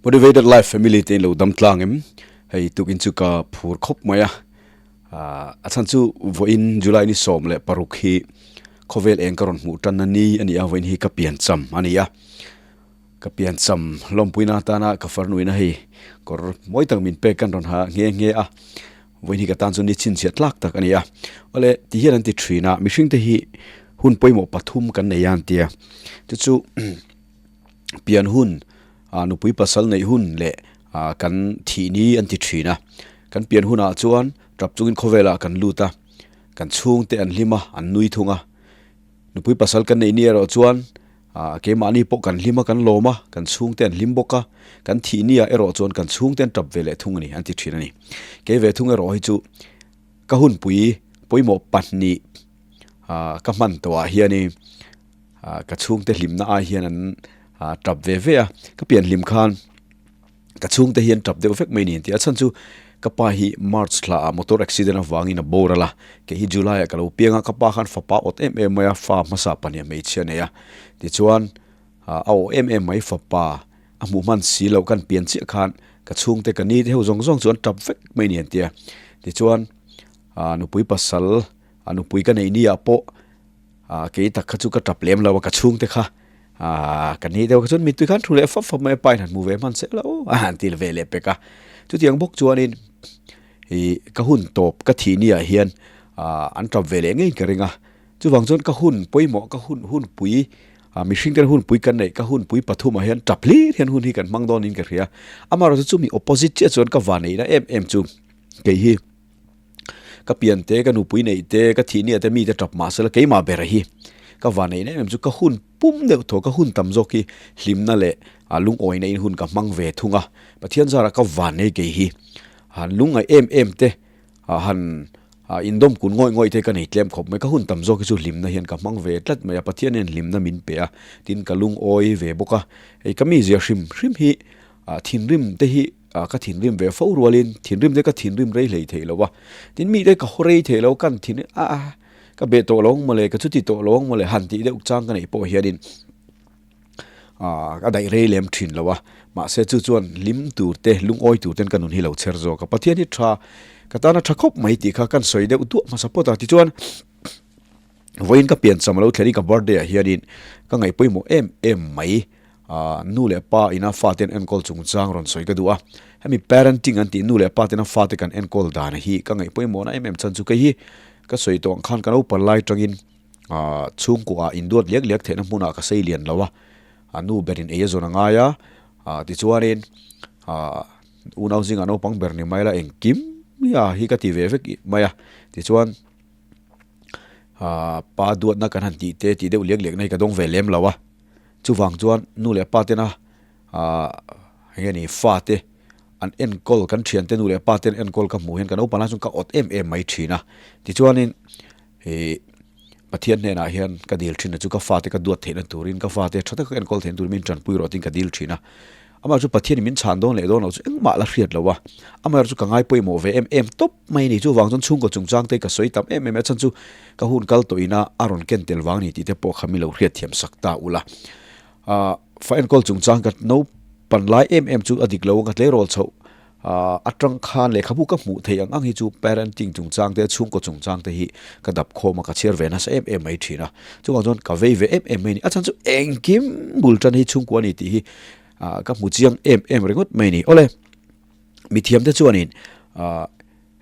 Motivated Life Family te in lo dam tlang em? Hei tukin chu ka phur khawp mai a, a chhan chu vawiin July ni 16 hi khawvel eng ka rawn hmuh tan a ni a ni a, vawiin hi ka pian cham a ni a, ka pian cham lawmpuina atana ka farnuina hei kawr mawi tak min pek kan rawn ha nghe nghe a, vawiin hi ka tan chuan ni chhinchhiah tlak tak a ni a, awle ti hian an ti thin a, mihring te hi hun pawimawh pathum kan nei a an ti a, chu chu pian hun ah nupui pasal neih hun leh ah kan thih ni an ti thin a kan pian hunah chuan tap chungin khawvelah kan lut a kan chhungte an hlim a an nui thung a nupui pasal kan neih ni erawh chuan ah keimahni pawh kan hlim a kan lawm a kan chhungte an hlim bawk a kan thih ni ah erawh chuan kan chhungte an tap ve leh thung a ni an ti thin a ni kei ve thung erawh hi chu ka hunpui pawimawh pahnih ah ka hman tawh ah hianin. Ah ka chhungte hlimna ai hian an ah tap ve ve a, ka pian hlim khan ka chhungte hian tap deuh vek mai ni an ti a, chhan chu ka pa hi March thla ah motor accident avangin a boral a, kei hi July ah ka lo piang a, ka pa khan fapa awt em em mai a, fa hmasa pahnih hmeichhia nei a, tichuan ah a awh em em mai fapa a hmuh hman si loh kan pian chiah khan ka chhungte ka ni te ho zawng zawng chu an tap vek mai ni an ti a, tichuan ah nupui pasal a nupui ka neih ni ah pawh. Ah kei tak kha chu ka tap lem lo a ka chhungte kha ah ka ni deuh kha chuan mittui khan thu leh fap fap mai a pa in han hmu ve hman se lo a han ti ve leh pek a chutiang bawk chuanin ih ka hun tawp ka thih ni ah hian ah an tap ve leh ngei ka ring a chuvang chuan ka hun pawimawh ka hun hun pui ah mihring ten hun pui kan neih ka hun pui pathum ah hian tap hlir hian hun hi kan hmang dawn in ka hria amaherawhchu chumi opposite chiah chuan ka vanneihna em em chu kei hi. Ka pian te, ka nupui neih te, ka thih nia te mite tap mah sela keimah ber hi ka van neih em em chu ka hun pum deuh thaw ka hun tam zawk hi hlimna leh a lungawina in hun ka hmang ve thung a. Pathian zarah ka van nei kei hi han lungngaih em em te han indawm kun ngawih ngawih te ka nei tlem khawp mai. Ka hun tam zawk hi chu hlimna hian ka hmang ve tlat mai a, Pathian hian hlimna min pe a, tin ka lungawi ve bawk a. Hei ka mizia hrim hrim hi thinrim te hi Ah ka thinrim ve fo rualin thinrim te ka thinrim rei hlei theih lo a, tin mite ka haw rei theih lo kan thin a a ka beh tawh lo ang mawle ka chuti tawh lo ang mawle han tih deuh chang ka neih pawh hianin ah ka daih rei lem thin lo a, mahse chu chuan hlim tur te lungawi tur ten ka nun hi lo chher zawk a, Pathian hi tha ka tana tha khawp mai tih kha kan sawi deuh duah hmasa phawt a, tichuan vawiin ka piancham alo thlen i ka birthday ah hianin ka ngaih pawimawh em em mai. Ahh nu leh pa ina fate an enkawl chungchang rawn sawi ka duh a, hemi parenting an tih nu leh pa tena fate kan enkawl dan hi ka ngaih pawimawhna em em chhan chu kei hi ka sawi tawh ang khan ka naupang lai tangin ahh chhungkua ah induat liak liak theihna hmunah ka sei lian lo a, a nu berin ei a zawn a ngai a, ahh tichuanin ahh unau zingah naupang ber ni mai la engkim hi ka ti ve vek mai a, tichuan. Ahh pa duatna kan han tih te tih deuh liak liak na hi ka dawng ve lem lo a, chuvang chuan nu leh pa tena ahh eng nge ni fa te an enkawl kan thian te nu leh pa te an enkawl ka hmuh hian ka naupang lai chuan ka awt em em mai thin a, tichuanin ih Pathian hnenah hian ka dil thin a chu ka fate ka duat theihna turin ka fate tha taka ka enkawl theihna turin min tanpui rawh tiin ka dil thin a. Amah chu Pathianin min chhan dawn leh dawn loh chu engmah la hriat lo a, amaherawh chu ka ngai pawimawh ve em em tawp mai a ni. Chuvang chuan chhungkaw chungchang te ka sawi tam em em a, chhan chu ka hun kal tawh ina a rawn ken tel vang a ni tih te pawh kha mi lo hriat thiam sak ta ula. Ahh fa enkawl chungchang ka naupan lai em em chu a dik lo a, ka tleirawl chhoh ahh atang khan lehkhabu ka hmuh theih ang ang hi chu parenting chungchang te chhungkaw chungchang te hi ka dap khawm a, ka chhiar ve nasa em em mai thin a. Chuvang chuan ka vei ve em em mai a ni. A chhan chu engkim bul tan hi chhungkua a ni tih hi ah ka hmu chiang em em ringawt mai a ni. Awle, mithiam te chuanin ah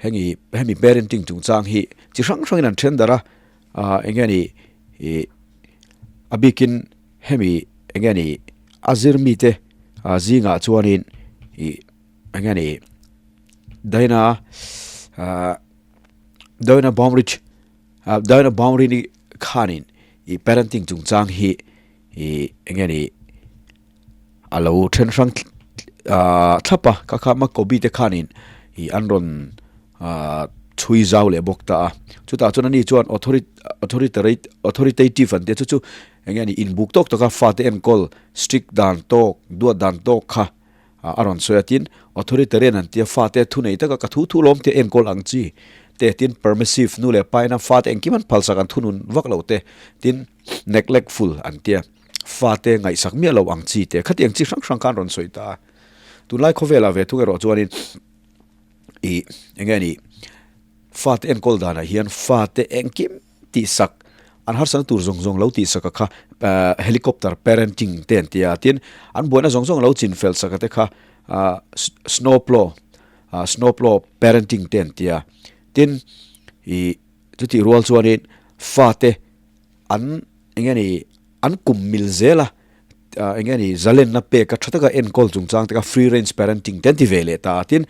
heng hemi parenting chungchang hi chi hrang hrangin an then darh a, ah eng nge ni ih a bikin hemi eng nge ni a zir mite ah zingah chuanin ih eng nge ni Diana ah Diana Baumrich ah Diana Baumrin-i khanin ih parenting chungchang hi ih eng nge ni a lo then hrang ah thlap a ka kha Makobi te khanin ih an rawn ah chhui zau leh bawk ta a chutah chuan ani chuan authoritative an tia chu chu eng nge ni inbuk tawk taka fate enkawl strict dan tawk duat dan tawk kha a rawn sawi a tin authoritarian an tia fate thunei taka ka thu thu lawm tia enkawl ang chi te tin permissive nu leh pa ina fate engkim an phalsak an thunun vak lo te tin neglectful an tia. Fate ngaihsak miah lo ang chi te khatiang chi hrang hrang khan rawn sawi ta a. Tunlai khawvelah ve thung erawh chuanin ih eng nge ni fate enkawl danah hian fate engkim tihsak an harsatna tur zawng zawng lo tihsak a kha ah helicopter parenting te an ti a tin an buaina zawng zawng lo chin fel sak a te kha ah snow plow ah snow plow parenting te an ti a tin ih chutih rual chuanin fate an eng nge ni an kum mil zel a ah eng nge ni zalenna pek a tha taka enkawl chungchang te kha free range parenting te an ti ve leh ta a tin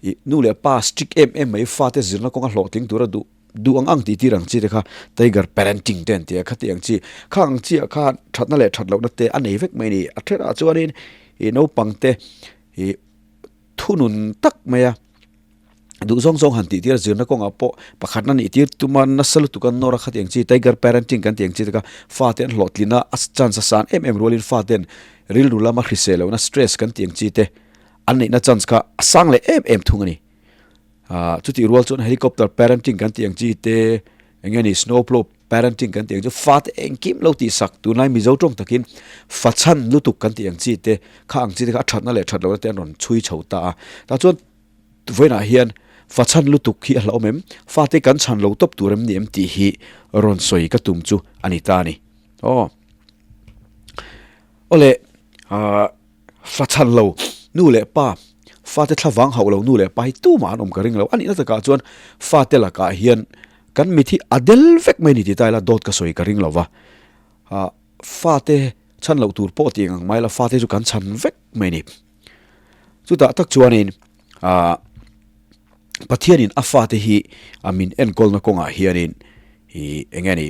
ih nu leh pa strict em em mai fate zirna kawnga hlawhtling tura duh duh ang ang tih tir ang chi te kha tiger parenting te an ti a khati ang chi kha ang chiah khan thatna leh that lohna te a nei vek mai a ni a thenah chuanin ih naupang te ih thunun tak mai a. Duh zawng zawng han tih tir a zirna kawngah pawh pakhatna nih tir tuma nasa lutuk an nawr a khati ang chi tiger parenting kan tih ang chi te kha fate an hlawhtlin a a chance a san em em rualin faten rilru lama hrisel lohna stress kan tih ang chi te an neihna chance kha a sang leh em em thung a ni. Ahh chutih rual chuan helicopter parenting kan tih ang chi te eng nge ni snow plow parenting kan tih ang chu fate engkim lo tih sak tunlai Mizo tawng takin fa chhan lutuk kan tih ang chi te kha ang chi te kha a thatna leh that lohna te an rawn chhui chho ta a tah chuan Vawiinah hian fa chhan lutuk hi a hlauhawm em? Fate kan chhan lo tawp tur em ni em tih hi rawn sawi ka tum chu a ni ta a ni. Aw. Awle, ah, fa chhan lo nu leh pa, fate thlavang hauh lo nu leh pa hi tumah an awm ka ring lo. A nihna takah chuan fate lakah hian kan mit hi a del vek mai a ni ti ta ila dawt ka sawi ka ring lo va. Ah, fate chhan loh tur pawh tih ang mai la fate chu kan chhan vek mai a ni. Chutah tak chuanin ah Pathianin a fate hi a min enkawlna kawngah hianin ih eng nge ni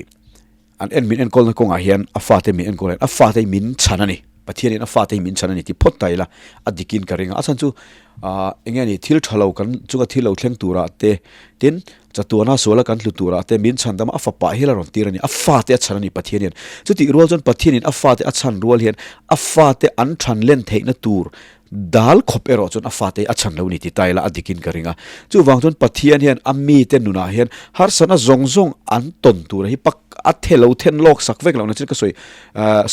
an en min enkawlna kawngah hian a fate min enkawl hian a fate hi min chhan a ni. Pathianin a fate hi min chhan a ni tih phawt ta ila a dikin ka ring a. A chhan chu ah eng nge ni thil tha lo kan chunga thil lo thleng turah te tin chatuana suala kan tlu turah te min chhan dam a, a fapa hial a rawn tir a ni. A fate a chhan a ni Pathian hian. Chutih rual chuan Pathianin a fate a chhan rual hian a fate an than len theihna tur dal khawp erawh chuan a fate a chhan lo ni ti ta ila a dikin ka ring a. Chuvang chuan Pathian hian a mite nunah hian harsatna zawng zawng an tawn tur hi pak a the lo then lawk sak vek lohna chuan ka sawi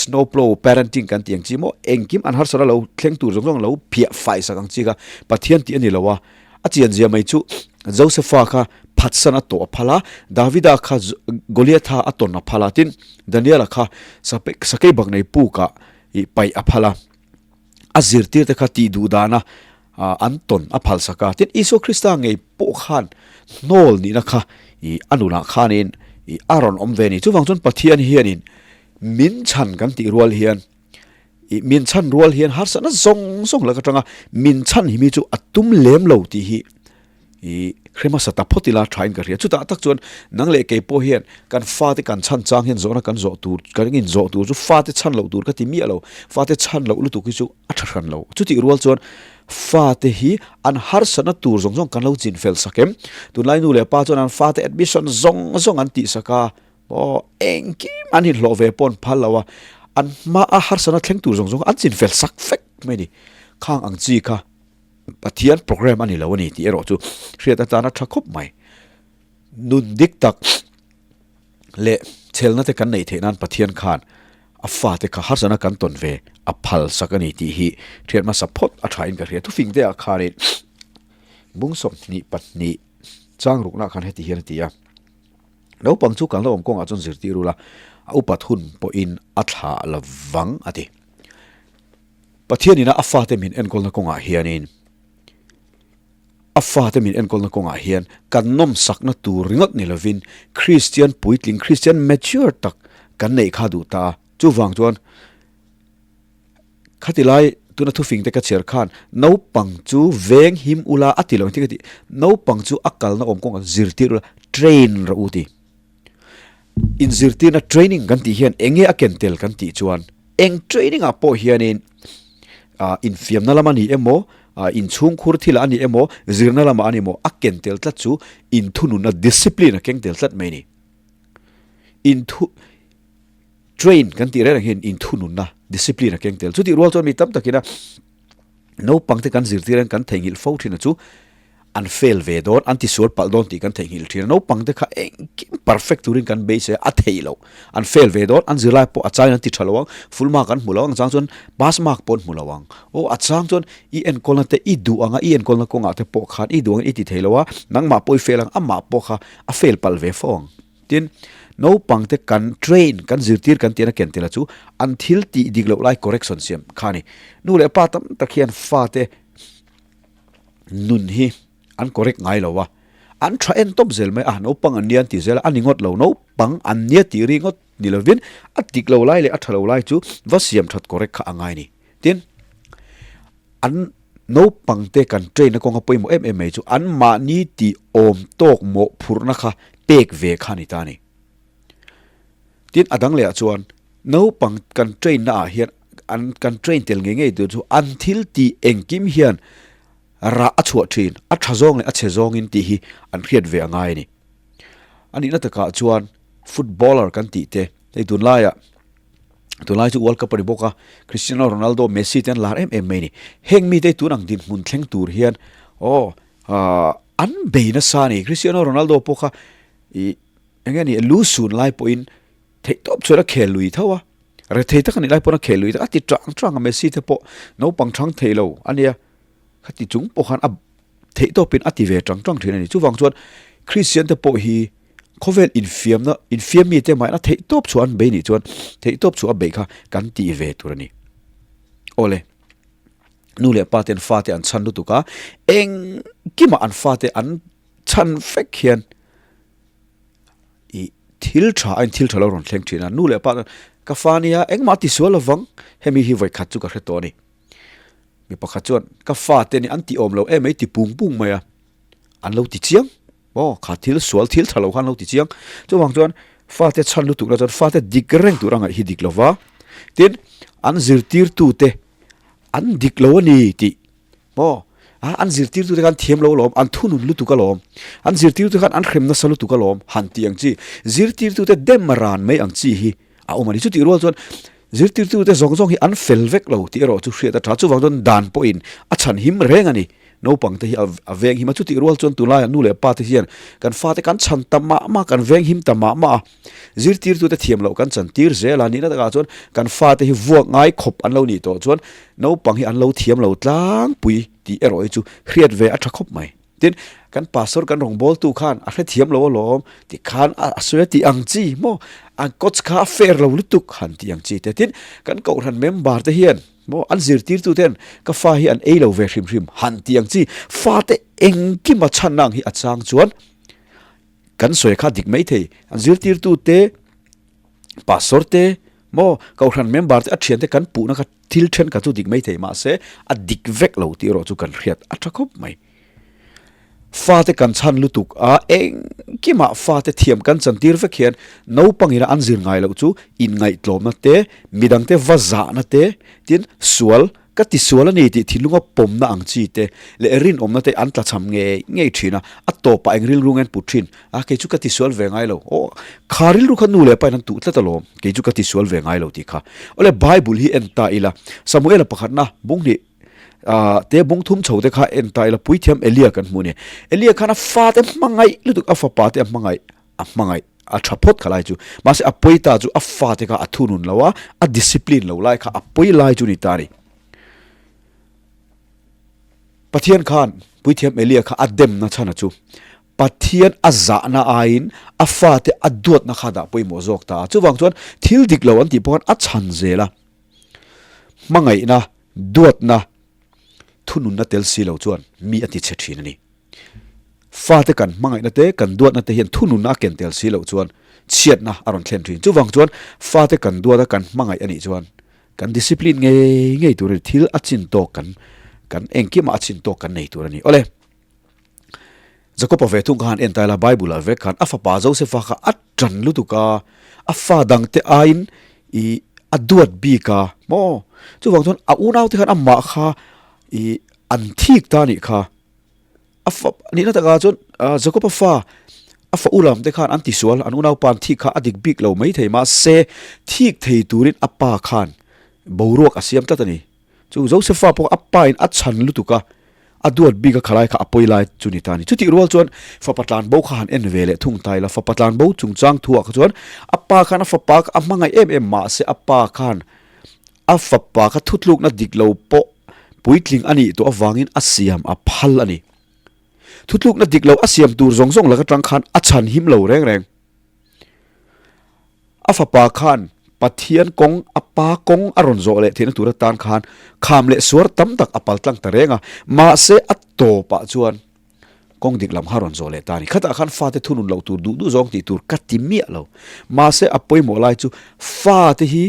snow plow parenting kan tih ang chi maw engkim an harsatna lo thleng tur zawng zawng lo phiah fai sak ang chi kha Pathian tih a ni lo a. A chianzia mai chu Josefa kha phatsan a tawh a phal a, Davida kha Goliatha a tawn a phal a, tin Daniela kha sakei bak nei pukah ih paih a phal a, a zirtirte kha tih duh dana an tawn a phal sak a, tin Isua Krista ngei pawh khan hnawl nihna kha ih a nunah khanin ih a rawn awm ve a ni. Chuvang chuan Pathian hianin min chhan kan tih rual hian I min chhan rual hian harsatna zawng zawng lak atanga min chhan hi mi chu a tum lem lo tih hi i hre hmasa ta phawt ila thain ka hria. Chutah tak chuan nang leh kei pawh hian kan fate kan chhan chang hian zawhna kan zawh tur kan in zawh tur chu fate chhan loh tur ka ti miah lo. Fate chhan loh lutuk hi chu a tha hran lo. Chutih rual chuan fate hi an harsatna tur zawng zawng kan lo chin fel sak em? Tunlai nu leh pa chuan an fate admission zawng zawng an tihsak a. Aw, engkim an inhlawh ve pawh an phal lo a, an hma a harsatna thleng tur zawng zawng an chinfel sak vek mai a ni. Khang ang chi kha Pathian program a ni lo a ni tih erawh chu hriat atana tha khawp mai. Nun dik tak leh chhelna te kan neih theih nan Pathian khan a fate kha harsatna kan tawn ve a phal sak a ni tih hi hriat hmasa phawt a thain ka hria. Thufing te ah khanin bung 22 chang rukna khan heti hian a ti a. Naupang chu kan la awm kawngah chuan zirtir ula, a upat hun pawhin a thlah lo vang, a ti. Pathianina a fate min enkawlna kawngah hianin a fate min enkawlna kawngah hian kan nawmsakna tur ringawt ni lovin Kristian puitling, Kristian mature tak kan neih kha duh ta a. Chuvang chuan Khati lai tuna thufing te ka chhiar khan naupang chu veng him ula a ti lo engtin ka tih naupang chu a kalna awm kawngah zirtir ula train rawh u ti. Inzirtirna training kan tih hian eng nge a ken tel kan tih chuan eng training ah pawh hianin ah infiamna lam a ni emaw ah inchhungkhur thil ah a ni emaw zirna lamah a ni emaw a ken tel tlat chu inthununna discipline a keng tel tlat mai a ni. Inthu. Train kan tih reng reng hian inthununna, discipline, a keng tel. Chutih rual chuan mi tam takina naupangte kan zirtir hian kan theihnghilh fo thin a chu. An fail ve dawn, an tisual palh dawn tih kan theihnghilh thin a, naupang te kha engkim perfect turin kan beisei a, a theih loh. An fail ve dawn, an zirlai pawh a changin an ti tha lo ang, full mark an hmu lo ang, a chang chuan pass mark pawh an hmu lo ang. Aw, a chang chuan i enkawlna te i duh ang a, i enkawlna kawngah te pawh khan i duh angin i ti thei lo a, nangmah pawh i fail ang, amah pawh kha a fail palh ve fo ang. Tin, naupang te kan train, kan zirtir kan tihna ken tela chu an thil tih dik loh lai correction siam kha a ni. Nu leh pa tam tak hian fate nun hi an correct ngai lo a, an tha en tawp zel mai a, naupang an nia an ti zel a, a ni ngawt lo, naupang an nia tih ri ngawt ni lovin a dik lo lai leh a tha lo lai chu va siam that correct kha a ngai a ni. Tin, an naupang te kan train na kawnga pawimawh em em mai chu an mahni tih awm tawk mawhphurhna kha pek ve kha a ni ta a ni. Tin, a dang lehah chuan naupang kan train na ah hian an kan train tel ngei ngei tur chu an thil tih engkim hian rah a chhuah thin, a tha zawng leh a chhe zawngin tih hi an hriat ve a ngai a ni. A nihna takah chuan footballer kan tih te hei tunlaiah tunlai chu World Cup a ni bawk a, Cristiano Ronaldo, Messi te an lar em em mai a ni. Heng mite hi tun ang dinhmun thleng tur hian aw an bei nasa a ni. Cristiano Ronaldo pawh kha ih Eng nge ni, lu sun lai pawhin theih tawp chuan a khel lui tho a, rethei tak a nih lai pawn a khel lui a ti chang chang a, Messi te pawh naupang chang thei lo a nia, khati chung pawh khan a theih tawpin a ti ve chang chang thin a ni. Chuvang chuan Christian te pawh hi khawvel infiamna, infiam mite mahin a theih tawp chhuah an bei nih chuan theih tawp chhuah a beih kha kan tih ve tur a ni. Awle, nu leh pa ten fate an chhan lutuk a, engkimah an fate an chhan vek hian I thil tha a in thil tha lo rawn thleng thin a, nu leh pa chuan ka fa nia engmah a ti sual lovang, hemi hi vawi khat chu ka hre tawh a ni. Mi pakhat chuan ka fa te nih an ti awm lo em mai ti pung pung mai a, an lo ti chiang aw kha thil sual thil tha lo khan an lo ti chiang. Chuvang chuan fate chhan lutuk na chuan fate dik reng tur a ngaih hi dik lo va, tin an zirtirtu te an dik lo a ni tih Maw? A, an zirtirtute khan thiam lo alawm, an thunun lutuk alawm, an zirtirtute khan an hrem nasa lutuk alawm, han tih ang chi, zirtirtute dem ran mai ang chi hi a awm a ni. Chutih rual chuan zirtirtute zawng zawng hi an fel vek lo tih erawh chu hriat a tha. Chuvang chuan dan pawhin a chhan him reng a ni. Naupangte hi a veng him a, chutih rual chuan tunlaiah nu leh pate hian kan fate kan chhan ta mah mah, kan veng him ta mah mah a. Zirtirtute thiam loh kan chantir zel a, nihna takah chuan kan fate hi vuak ngai khawp an lo nih tawh chuan naupang hi an lo thiam lo tlangpui tih erawh hi chu hriat ve a tha khawp mai. Tin, kan pastor kan rawngbawltu khan a hrethiam lo alawm tih khan a sawi a tih ang chi maw, an coach kha a fair lo lutuk han tih ang chi te. Tin, kan kohhran member te hian maw an zirtirtu ten ka fa hi an ei lo ve hrim hrim han tih ang chi, fate engkima chhanna ang hi a chang chuan Kan sawi kha dik mai thei. An zirtirtu te, pastor te, maw kohhran member te a thian te kan puhna kha thil thenkhat chu dik mai thei mahse a dik vek lo tih erawh chu kan hriat a tha khawp mai. Fate kan chhan lutuk a, engkimah fate thiam kan chantir vek hian naupangina an zir ngai loh chu inngaihtlawmna te, midangte va zahna te, tin sual Ka tisual a ni tih thinlunga pawmna ang chi te leh rinawmna te an tlachham ngei ngei thin a, a tawpah eng rilru nge an put thin? A, kei chu ka tisual ve ngai lo. Aw, kha rilru kha nu leh pain an tuh tlat alawm, kei chu ka tisual ve ngai lo tih kha. Awle, Bible hi en ta ila, Samuela pakhatna bung hnih ah te bung thum chho te kha en ta ila, puithiam Elia kan hmu a ni. Elia khan a fate hmangaih lutuk, a fapa te a hmangaih. A hmangaih a tha phawt kha lai chu. Mahse a pawi ta chu a fate kha a thunun lo a, a discipline lo lai kha a pawi lai chu ni ta a ni. Pathian khan Puithiam Elia kha a demna chhan a chu Pathian a zahna aiin a fate a duatna kha dah pawimawh zawk ta a. Chuvang chuan thil dik lo an tih pawh khan a chhan zel a. Hmangaihna, duatna, thununna tel si lo chuan mi a ti chhe thin a ni. Fate kan hmangaihna te, kan duatna te hian thununna a ken tel si loh chuan chhiatna a rawn thlen thin. Chuvang chuan fate kan duat a, kan hmangaih a nih chuan kan discipline ngei ngei tur a ni, thil a chin tawk kan kan engkimah a chin tawk kan nei tur a ni. Awle, Jakob-a ve thung kha han en ta ila, Bible-ah vek khan a fapa Joseph-a kha a tan lutuk a, a fa dangte aiin i a duat bik a maw? Chuvang chuan a unaute khan amah kha i an thik ta a nih kha. A fa nihna takah chuan Jakob-a fa a fa u lam te khan an tisual an unaupa an thik kha a dik bik lo mai thei mahse thik thei turin a pa khan boruak a siam tlat a ni. Chu Joseph-a pawh a pa in a chhan lutuk a. A duat bik a khalai kha a pawi lai chu ni ta a ni. Chutih rual chuan fapa tlan bo kha han en ve leh thung ta ila, fapa tlan bo chungchang thuah kha chuan a pa khan a fapa kha a hmangaih em em mahse a pa khan a fapa kha thutlukna dik lo pawh puitling a nih tawh avangin a siam a phal a ni. Thutlukna dik lo a siam tur zawng zawng lak atang khan a chhan him lo reng reng. A fapa khan Pathian kawng, a pa kawng a rawn zawh leh theihna tur atan khan kham leh suar tam tak a pal tlang ta reng a, mahse a tawpah chuan kawng dik lam kha a rawn zawh leh ta a ni. Khatah khan fate thunun loh tur duh duh zawng tih tur ka ti miah lo. Mahse a pawimawh lai chu fate hi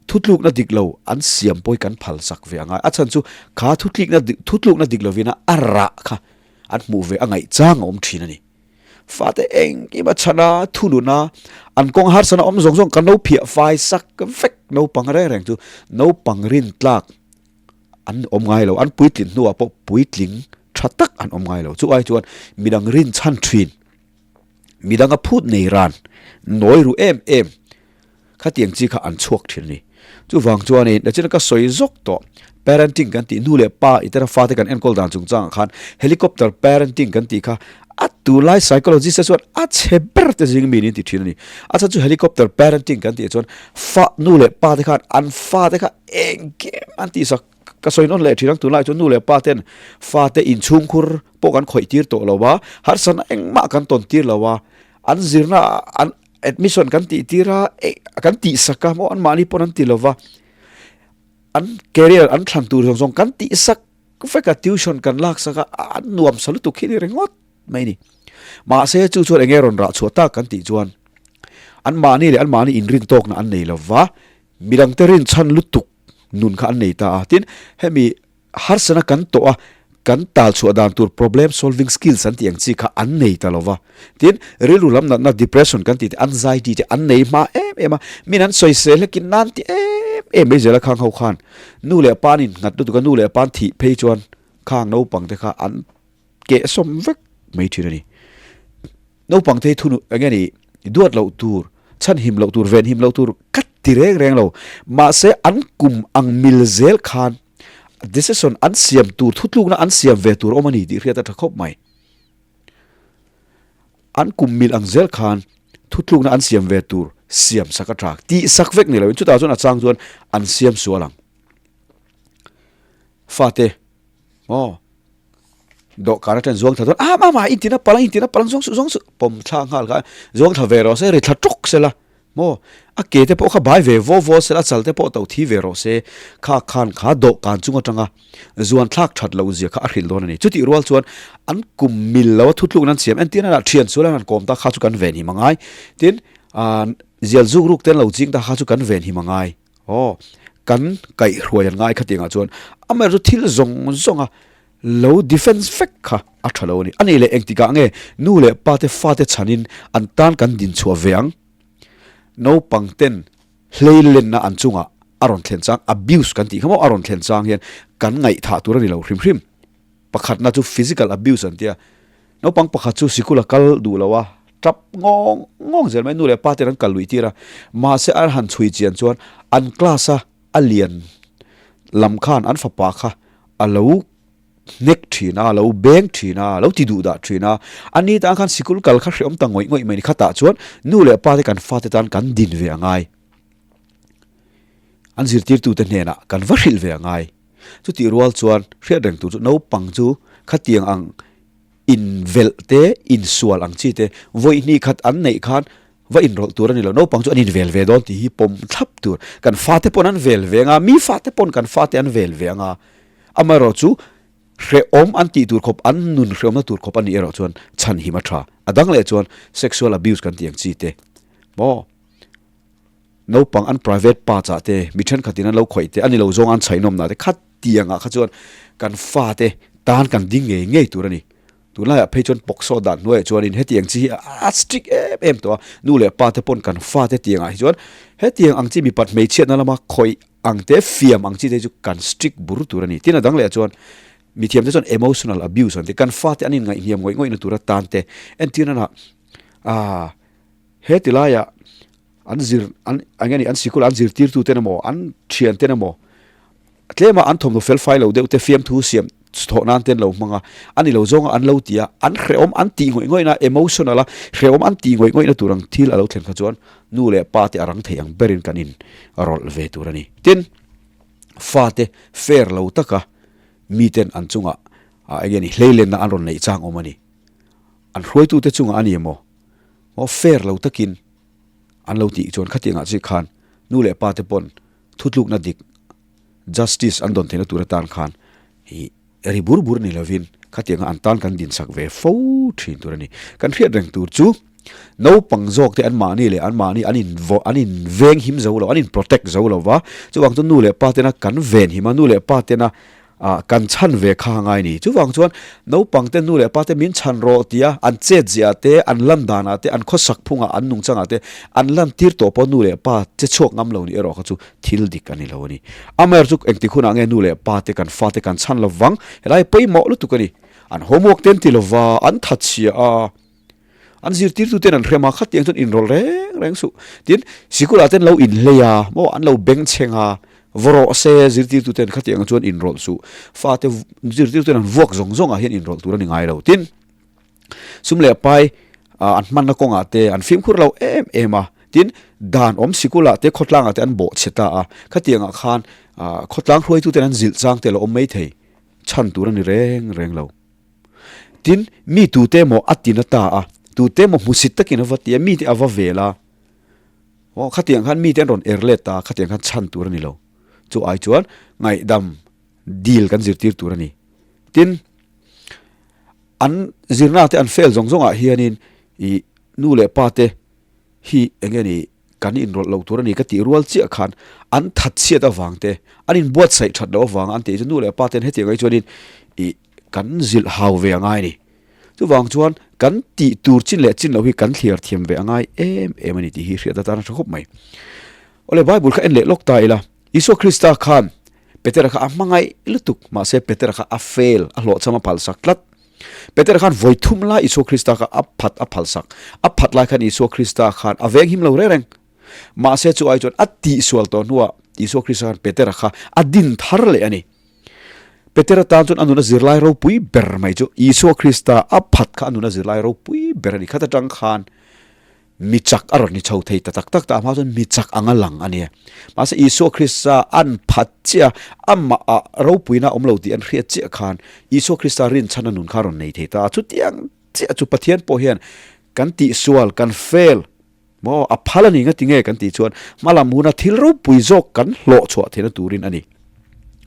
thutlukna dik lo an siam pawi kan phal sak ve a ngai. A chhan chu kha thutlikna thutlukna dik lovina a rah kha an hmuh ve a ngaih chang a awm thin a ni. Fate engkim a chhan a, thunun a, an kawng harsana awm zawng zawng kan lo phiah fai sak vek naupang reng reng chu naupang rin tlak an awm ngai lo, an puitlin hnuah pawh puitling tha tak an awm ngai lo. Chu ai chuan midang rin chhan thin, midang a phut nei ran, nawi ru em em Khatiang chi kha an chhuak thin a ni. Chuvang chuanin nachina ka sawi zawk tawh parenting kan tih nu leh pa i tera fate kan enkawl dan chungchangah khan helicopter parenting kan tih kha a tunlai psychologist te chuan a chhe ber te zing mi niin ti thin a ni. A chhan chu helicopter parenting kan tih chuan fa nu leh pa te khan an fate kha engkim an tihsak ka sawi nawn leh thin ang tunlai chuan nu leh pa ten fate inchhungkhur pawh kan khawih tir tawh lo a, harsatna engmah kan tawn tir lo a, an zirna an Admission kan tih tir a, eh kan tih sak a maw anmahni pawn an ti lo va, an career an thlan tur zawng zawng kan tih sak vek a, tuition kan lak sak a, an nuam sa lutuk khi ni ringawt mai ni. Mahse chu chuan enge rawn rah chhuah tak kan tih chuan anmahni leh anmahni inrin tawkna an nei lo va, midangte rinchhan lutuk nun kha an nei ta a, tin hemi Harsana kan tawh a, kan tal chhuah dan tur problem solving skills an tih ang chi kha an nei ta lo va. Tin, rilru lam natna depression kan tih te, anxiety te an nei hma em em a, min an sawisel hlekin nan ti em em mai zel a khang ho khan. Nu leh pa an innghat lutuk a, nu leh pa an thih phei chuan khang naupang te kha an kehsawm vek mai thin a ni. Naupang te hi thunu eng nge ni duat loh tur, chhan him loh tur, ven him loh tur ka ti reng reng lo. Mahse an kum ang mil zel khan decision an siam tur, thutlukna an siam ve tur awm a ni tih hriat a tha khawp mai. An kum mil ang zel khan thutlukna an siam ve tur siam sak a tha. Tih sak vek ni loin chutah chuan a chang chuan an siam sual ang. Fate maw? Dawhkan atang zuang thla dawn a mama in tina palang in tina palang zuang suh zuang suh pawm thla nghal kha zuang thla ve rawh se ri thla ṭawk sela maw a ke te pawh kha bai ve vaw vaw sela a chal te pawh to thi ve rawh se kha khan kha dawhkan chung atanga zuan thlak that loh zia kha a hrilh dawn a ni chutih rual chuan an kum mil lo a thutluk nan siam entir nan ah thian sual an han kawm ta kha chu kan venhim a ngai tin ah zial zuk ruk te an lo ching ta kha chu kan venhim a ngai. Aw, kan kaihhruai an ngai khatiangah chuan amaherawhchu thil zawng zawnga lo defence vek kha a tha lo a ni. A nih leh engtikah nge nu leh pa te fate chhanin an tan kan dinchhuah ve ang? Naupang ten hleilenna an chungah a rawn thlen chang, abuse kan tih kha maw, a rawn thlen chang hian kan ngaihthah tur a ni lo hrim hrim. Pakhatna chu physical abuse an tia, naupang pakhat chu sikul a kal duh lo a, tap ngawng ngawng zel mai, nu leh pa ten an kal luih tir a, mahse an han chhui chian chuan an class a a lian lam khan an fapa kha a lo hnek thin a, a lo beng thin a, a lo ti duh dah thin a, a ni tan khan sikul kal kha hreawm ta ngawih ngawih mai ni, khatah chuan nu leh pa te kan fate tan kan din ve a ngai, an zirtirtute hnenah kan va hrilh ve a ngai. Chutih rual chuan hriat reng tur chu naupang chu khatiang ang invelh te, insual ang chi te vawi hnih khat an neih khan va inrawlh tur a ni lo. Naupang chu an invel ve dawn tih hi pawm thlap tur. Kan fate pawn an vel ve anga, mi fate pawn kan fate an vel ve anga. Amaherawh chu hrehawm an tih tur khawp, an nun hrehawmna tur khawp a nih erawh chuan chhanhim a tha. A dang leh chuan sexual abuse kan tih ang chi te maw? Naupang an private parts ah te mi thenkhatin an lo khawih te a ni lo zawng an chhainawmna te khat tiangah kha chuan kan fate tan kan ding ngei ngei tur a ni. Tunlaiah phei chuan POCSO dan hnuaiah chuanin hetiang chi hi a strict em em tawh a, nu leh pa te pawn kan fate tiangah hi chuan hetiang ang chi mipat hmeichhiatna lama khawih ang te fiam ang chi te chu kan strict bur tur a ni. Tin a dang leh chuan mithiam te chuan emotional abuse an ti, kan fate an inngaihhniam ngawih ngawihna tura tan te entirna ah aah heti laiah An zir an eng nge ni an sikul an zirtirtu ten emaw an thian ten emaw tlema an thawmhnaw fel fai lo deuh te fiamthu siam thawh nan te an lo hmang a, a ni lo zawnga an lo ti a, an hrehawm an tih ngawih ngawihna, emotional a hrehawm an tih ngawih ngawihna tur ang thil a lo thlen kha chuan nu leh pa te a rang thei ang berin kan in rawlh ve tur a ni. Tin, fate fair lo taka miten an chungah eng nge ni hleilenna an rawn neih chang awm a ni. An hruaitute chungah a ni emaw, maw fair lo takin an lo tih chuan khatiangah chiah khan nu leh pa te pawn thutlukna dik justice an dawn theihna tur atan khan ih ri bur bur ni lovin khatianga an tan kan dinsak ve fo thin tur a ni. Kan hriat reng tur chu naupang zawk te an mahni leh an mahni an in an in veng him zo lo an in protect zo lo va, chuvang chuan nu leh pa tena kan ven him a, nu leh pa tena Ah, kan chhan ve kha a ngai ni. Chuvang chuan naupang te nu leh pa te min chhan rawh tia an chet ziah te, an lan danah te, an khawsak phungah, an nungchangah te an lan tir tawh pawh nu leh pa che chhuak ngam lo nih erawh kha chu thil dik a ni lo a ni. Amaherawhchu engtik hunah nge nu leh pa te kan fate kan chhan lo vang? Helai pawimawh lutuk a ni. An homework te an ti lo va, an thatchhia a. An zirtirtuten an hrem a, khatiang chuan inrawlh reng reng suh. Tin, sikulah ten lo inhlei a, maw an lo bengchheng a, vaw rawh se zirtirtuten khatiang chuan inrawlh suh. Fate zirtirtuten an vuak zawng zawngah hian inrawlh tur a ni ngai lo. Tin, sum leh pai an hmanna kawngah te an fimkhur lo em em a. Tin, dan awm sikulah te khawtlangah te an bawhchhe ta a, khatiangah khan khawtlang hruaituten an zilh chang te a lo awm maithei. Chhan tur a ni reng reng lo. Tin, mi tute emaw a ti na ta a, tute emaw hmusit takin a va ti a, mite a va vel a, aw khatiang khan mite an rawn er let ta, khatiang khan chhan tur a ni lo. Chu ai chuan ngaihdam dil kan zirtir tur a ni. Tin, an zirna te an fail zawng zawngah hianin ih nu leh pa te hi eng nge ni kan inrawlh lo tur a ni ka tih rual chiah khan an that chhiat avang te, an inbuatsaih that loh avanga an tih chu nu leh pa ten hetiang ai chuanin ih kan zilh hau ve a ngai a ni. Chuvang chuan kan tih tur chin leh chin loh hi kan thliar thiam ve a ngai em em a ni tih hi hriat atan a tha khawp mai. Awle Bible kha en leh lawk ta ila, Isua Krista khan Petera kha a hmangaih lutuk mahse Petera kha a fail a hlawhchham a phalsak tlat. Petera khan vawi thum lai Isua Krista kha a phat a phalsak. A phat lai khan Isua Krista khan a veng him lo reng reng. Mahse chu ai chuan a tihsual tawh hnuah Isua Krista khan Petera kha a din thar leh a ni. Petera tan chuan a nuna zirlai ropui ber mai chu Isua Krista a phat kha a nuna zirlai ropui ber a ni. Khat atang khan Mi chak a rawn ni chho thei ta tak tak ta, a hma chuan mi chak anga lang a nia. Mahse Isua Krista an phat chiah a, amah ah ropuina a awm lo tih an hriat chiah khan Isua Krista rinchhan a nun kha a rawn nei thei ta a. Chutiang chiah chu Pathian pawh hian kan tihsual, kan fail maw, a phal a ni nga tinge kan tih chuan hmalam huna thil ropui zawk kan hlawh chhuah theihna turin a ni.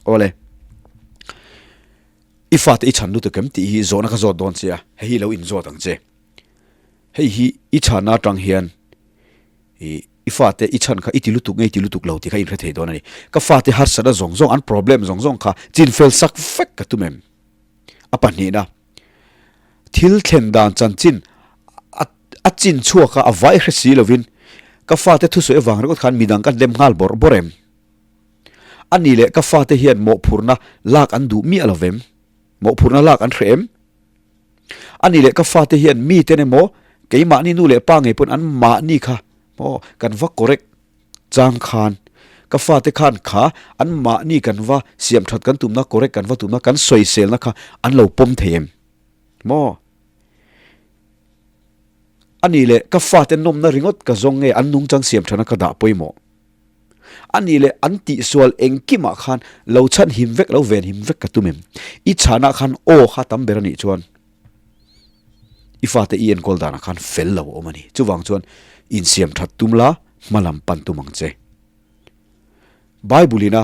Awle. I fate i chhan lutuk em tih hi zawhna ka zawt dawn che a, hei hi lo inzawt ang che. Hei hi i chhanna atang hian i i fate i chhan kha i ti lutuk nge i ti lutuk lo tih kha inhre thei dawn a ni. Ka fate harsatna zawng zawng an problem zawng zawng kha chinfel sak vek ka tum em? A pahnihna, thil thlen dan chanchin a a chin chhuak a a vai hre si lovin ka fate thusawi avang ringawt khan midang ka dem nghal bawrh bawrh em? A nih leh ka fate hian mawhphurhna lak an duh miah lovem? Mawhphurhna lak an hreh em? A nih leh ka fate hian miten emaw keimahni nu leh pa ngei pawn an mahni kha maw kan va correct chang khan ka fate khan kha an mahni kan va siam that kan tumna correct kan va tumna kan sawiselna kha an lo pawm thei em maw? A nih leh ka fate nawmna ringawt ka zawng nge an nungchang siam thana ka dah pawimawh? A nih leh an tihsual engkimah khan lo chhan him vek lo ven him vek ka tum em? I chhanah khan aw kha tam ber a nih chuan i fate i enkawl danah khan fel lo a awm a ni. Chuvang chuan insiam that tum la, hma lam pan tum ang che. Bible ina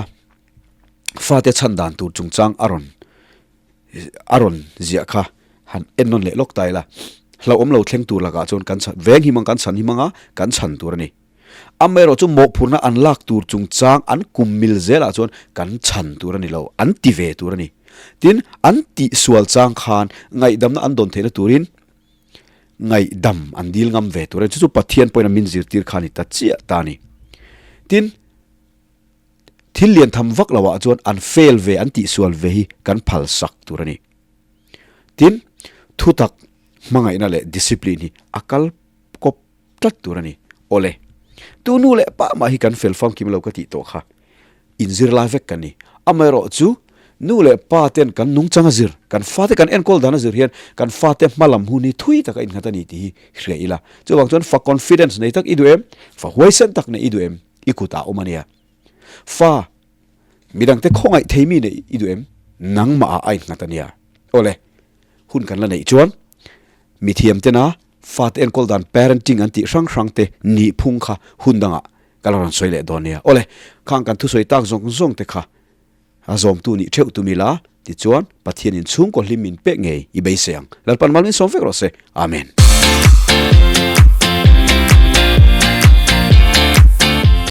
fate chhan dan tur chungchang a rawn a rawn ziah kha han en nawn leh lawk ta ila, hlauhawm lo thleng tur lakah chuan kan chhan veng him ang kan chhan him anga kan chhan tur a ni. Amaherawh chu mawhphurhna an lak tur chungchang an kum mil zelah chuan kan chhan tur a ni lo, an ti ve tur a ni. Tin, an tihsual chang khan ngaihdamna an dawn theihna turin ngaihdam an dil ngam ve tur a ni. Chu chu Pathian pawhin a min zirtir kha a ni ta chiah ta a ni. Tin, thil lian tham vak loah chuan an fail ve, an tihsual ve hi kan phalsak tur a ni. Tin, thutak hmangaihna leh discipline hi a kal kawp tlat tur a ni. Awle, tu nu leh pa mah hi kan fel famkim lo ka tih tawh kha inzir lai vek ka ni. Amaherawh chu Nu leh pa ten kan nungchang a zir, kan fate kan enkawl dan a zir hian kan fate hma lam hun hi thui taka innghat a ni tih hi hria ila. Chuvang chuan fa confidence nei tak i duh em? Fa huaisen tak nei i duh em? I kutah awm a nia. Fa midangte khawngaih thei mi neih i duh em? Nangmah ah a innghat a nia. Awle, hun kan la neih chuan mithiam tena fate enkawl dan parenting an tih hrang hrang te nihphung kha hun dangah ka la rawn sawi leh dawn nia. Awle, khang kan thusawi tak zawng zawng te kha A zawmtu nih theuh tum ila, tichuan Pathianin chhungkaw hlim min pek ngei i beisei ang. Lalpan mal min sawm vek rawh se. Amen.